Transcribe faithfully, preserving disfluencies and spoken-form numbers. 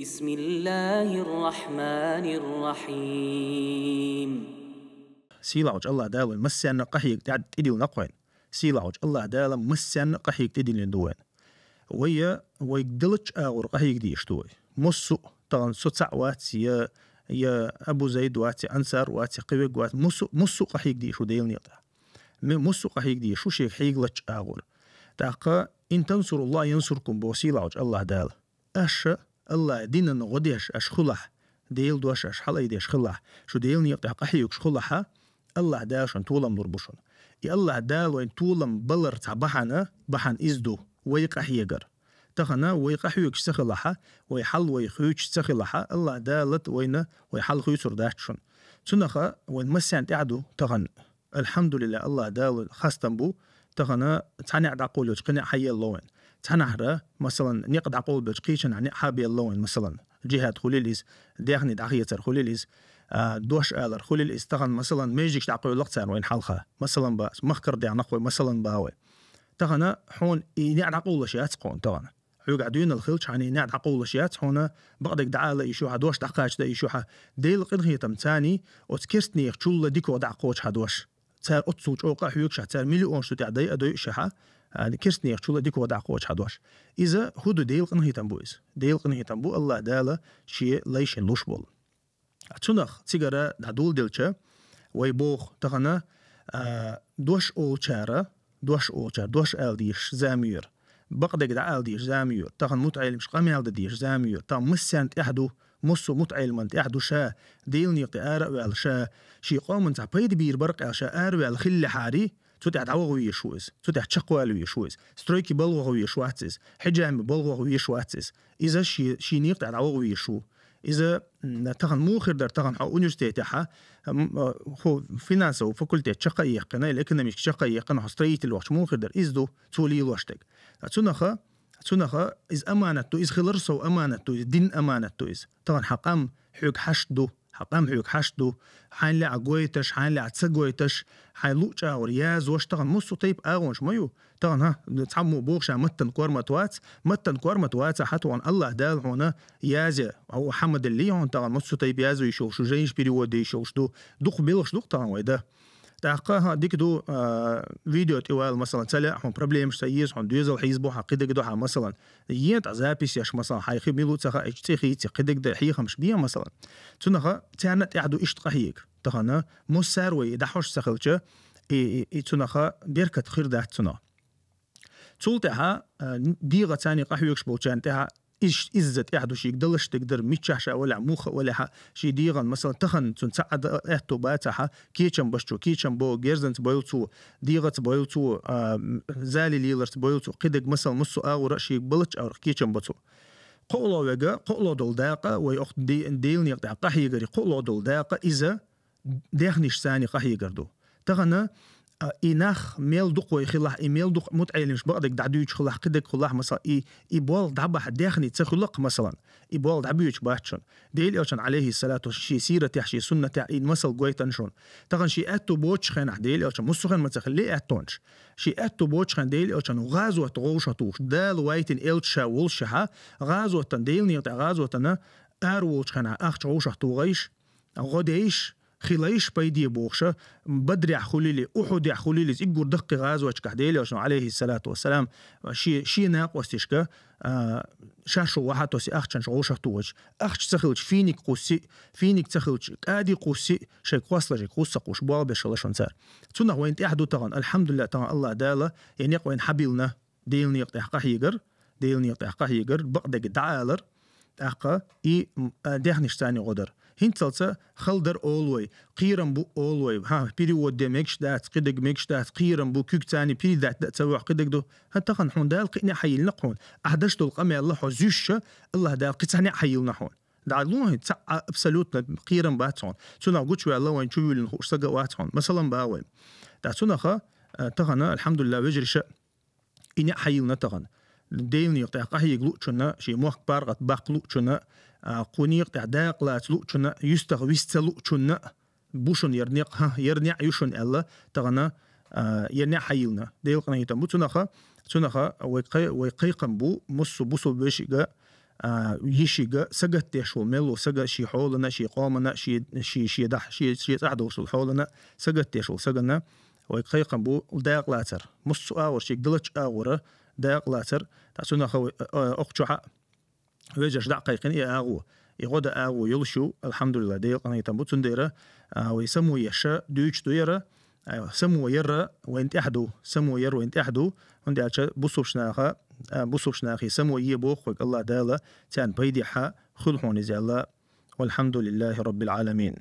بسم الله الرحمن الرحيم. Сийлахьчу Аллах Дала вайн массарна къахьега тӀе-, тӀедиллина кхойн. Сийлахьчу Аллах Дала массарна къахьега тӀедиллина ду вайн. Вай, вайга деллача агӀор къахьега дезаш ду вай. Массо а, тахана со цхьаъ вац, я, я Абу Зайд вац, я Ансар вац, я кхин верг вац, массо, массо а къахьега дезаш ву Делан некъа тӀехь. Ме-, массо а къахьега дезаш ву шега хьегалача агӀор. ТӀаккха: «إن تنصروا الله ينصركم», боху сийлахьчу Аллах Дала. Аша Аллах динан гӀо деш аша хилахь, Делан дош аша хьалаайдеш хилахь, шу Делан некъа тӀехь къахьоьгуш хилахь, Аллах Дала шун толам лур бу шуна. И Аллах Дала вайн толам балар цхьа бахьана, бахьана иза ду, вай къахьегар. Тахана вай къахьоьгуш ца хилахь, вай хьал вай хуьйцуш ца хилахь, Аллах Дала вайна вай хьал хуьйцур дац шуна. Цунаха вайн массарна тӀехь ду тахана. Алхьамдулиллах, Аллах Дала хастам бу, тахана цхьа некъ дӀакъовлабелча кхин некъ хьаелла вайн. Цхьанахьара, масалан, некъ дӀакъовлабелча кхечанахь некъ хьабелла вайн, масалан, джихад хуьлийла иза, даьхни дӀахецар хуьлийла иза, а, дош алар хуьлийла иза, тахана, масалан, маьждигаш дӀакъовлийла-кх царна вайна хьалха, масалан, ба, махкара даьхнех вай, масалан, ба вай. Тахана хьуна и некъ дӀакъовлаш яц хьуна тахана. Хьоьгахь доьналла хилча, хьайна и некъ дӀакъовлаш яц хьуна, бакъдерг дӀаала йиш ю хьан, дош дӀакхачаде йиш ю хьан. Делан къинхетам царний оцу керстанех чулла дикох дӀакхочу хьан дош. Цара оццул чӀогӀа къахьоьгуш хьан, цара миллионаш цу тӀехь дайа а дойуш хьан, а, керстанех чулла дикох дӀакхочу хьан дош. Иза хӀун ду, Делан къинхетам бу иза. Делан къинхетам бу Аллах Дала шен лайшна луш болу. Цунах цигара дӀадоладелча, вай боху тахана, а, дош олучара, дош олучара, дош ала дезаш зама ю хӀара. Бакъдерг дӀаала дезаш зама ю хӀара. Тахана мутаӀеллимаш къамел дан дезаш зама ю хӀара. Тахана массарна тӀехь ду, массо а мутаӀеллиман тӀехь ду ша, Делан некъа тӀе ара а ваьлла ша, шен къоманна цхьа пайда бийр бара-кх аьлла ша араваьлла хиллехьарий, цу тӀехь дӀаваха везаш ву иза, цу тӀехь чекхвала везаш ву иза, стройки балха ваха везаш вац иза, хьиджами балха ваха везаш вац иза. Иза ши-, шен некъа тӀехь дӀаваха везаш ву. Иза, м, тахана муха хир дара, тахана хьо университетехь, м, а, хьо финансовый факультет чекх а яьккхина, или экономический чекх а яьккхина, хьо строитель вахча муха хир дара? Иза ду цо лелош дерг. А цунаха, цунаха иза аманат ду, иза хилар сов аманат ду, иза дин аманат ду иза. Тахана хьан къам хьоьга хьашт ду, хьан къам хьоьга хьашт ду, хьайна лаьа гойташ, хьайна лаьа ца гойташ, хьайн луъучу агӀор язъеш, тахана массо а тайпа агӀонаш ма ю. Тахана, хӀа, цхьаммо боху ша маттан кормат вац, маттан кормат вацахь, тахана Аллах Дала хьуна язъя, хьо хьамаделлий хьуна тахана массо а тайпа язъе йиш йолуш ду, жайнаш перевод де йиш йолуш ду, дукха белхаш ду-кх тахана вай дан. ТӀаккха, хӀа, дика ду, а, видео тӀе вала, масалан, ца лаьа хьуна, проблемаш ца еза хьуна, доьзал хьийзабо хьан, кхидерг до хьан, масалан. Ена тӀе запись еш, масалан, хьайн хи мила ву ца хаьа, цӀе хийца, кхидерг дан хьехамаш бен, масалан. Цунаха царна тӀехь ду иштта къахьега. Тахана массара вай дӀахьош ца хилча, и, и, и цунаха беркат хир дац цунах. Цул тӀаьхьа, а, дегӀаца царний къахьоьгуш болчарна тӀаьхьа иш-, изза тӀехь ду, шега далаш дерг дара, миччахь ша валахь, муха а валахь, шен дегӀан, масалан, тахана цунна цхьа а да-, аьтто бацахь, кечам башчо кечам бо, герзанца бойла цо, дегӀаца бойла цо, а, м, зали леларца бойла цо, кхидерг, масалан, массо а агӀора а шега баллачу агӀорах кечам бо цо. КхоалгӀа верг, кхоалгӀа долу дакъа, вай оха де-, Делан некъа тӀехь къахьегаре кхоалгӀа долу дакъа, иза даьхнаш царний къахьегар ду. Тахана, а, и нах мел дукха вай хилахь, и мел дукха мутаӀеллимаш бакъдерг дӀадуьйцуш хилахь, кхидерг хилахь, масалан, и, и болх дӀабахьа даьхни ца хуьлу-кх, масалан, и болх дӀабоьдуш бац шуна. Делан Элчан, Ӏалайхиссалату вассалам, шен сиратехь, шен суннатехь и масал гойту шуна. Тахана шен аьтто боцучу хенахь, Делан Элчан, массо а хенахь ма ца хиллий аьттонаш. Шен аьтто боцучу хенахь Делан Элчан гӀазот вовшахтухуш, Дала вайтина элча ша волушехь, гӀазотан, Делан некъа тӀехь гӀазотана ара волчу хенахь ахча вовшахтухийша, гӀо дейша, хилийша, пайде бохуша, Бадрехь хуьлийла, Ухьудехь хуьлийла, иза уггар даккхий гӀазоташкахь Делан Элчано, Ӏалайхиссалату вассалам, шен, шен накъосташка, а, шаршу вахьа тосу ахчанаш вовшахтухуш. Ахча ца хилча, финик кхуссий, финик ца хилча, кӀади кхуссий, шайга кхоссалаш, шайга кхусса кхуш, болх беш хила шуна цара. Цунах вайна тӀехь ду тахана, алхьамдулиллахӀ, тахана Аллах Дала, я некъ вайна хьабиллина, Делан некъа тӀехь къахьегар, Делан некъа тӀехь къахьегар, бакъдерг дӀаалар, тӀаккха и, м, а, даьхнаш царний гӀо дар. ХӀинццалца хала дара олу вай, кхерам бу олу вай, хӀа, перевод де мегаш дац, кхидерг мегаш дац, кхерам бу, куьг царний передать дан а ца вохь, кхидерг ду. ХӀа, тахана хьуна Дала кхин а некъ хьайиллина хьуна. Ахь даш долу къамел хьо зуьйш ша, Аллах Дала кхин цхьа некъ хьайиллина хьуна. ДӀа лун хӀинца цхьа а абсолютно кхерам бац хьуна. Цунах гучуваьлла вайн чувуьйлина хууш сага а вац хьуна. Масалан, бан вай. ТӀаккха цунаха, а, тахана, алхьамдулиллахӀ, вежарша, и некъ хьайиллина тахана. Делан некъа тӀехь къахьега луучунна, шен мохк паргӀат баккха луучунна, а, кху некъа тӀехь дакъа лаца луучунна, юьстах вист ца луучунна, бу шуна яра некъ, хӀа, яра некъ ю шуна аьлла, тахана, а, яра некъ хьайиллина. Делан къинхетам бу цунаха, цунаха вай кхай-, вай кхайкхам бу, массо а бусулба вешига, а, йишига сагатдеш вол мел ву сага ший хьолана, ший къомана, ший, ший, ший дахь, ший, ший цӀахь долуш долу хьолана сагатдеш вол сагана, вай кхайкхам бу дакъалацар. Муссу агӀор шийга далачу агӀора дакъалацар, та цунах вай, а, а, окху чохьа вежарш дӀа а кхайкхина и агӀо. И гӀо дан агӀо йолуш ю, алхьамдулилла, Делан къинхетам бу. Цундела, а, вай само еш дуьйцуш ду яра, а, само яра вайн тӀехь ду, само яра вайн тӀехь ду, хӀунда аьлча бусулбчу наха, а, бусулбчу нахе само е боху вайга АллахӀ Дала, царна пайдехьа хуьлу хьуна иза аьлла. Валхьамдулиллахи Раббил Ӏаламин.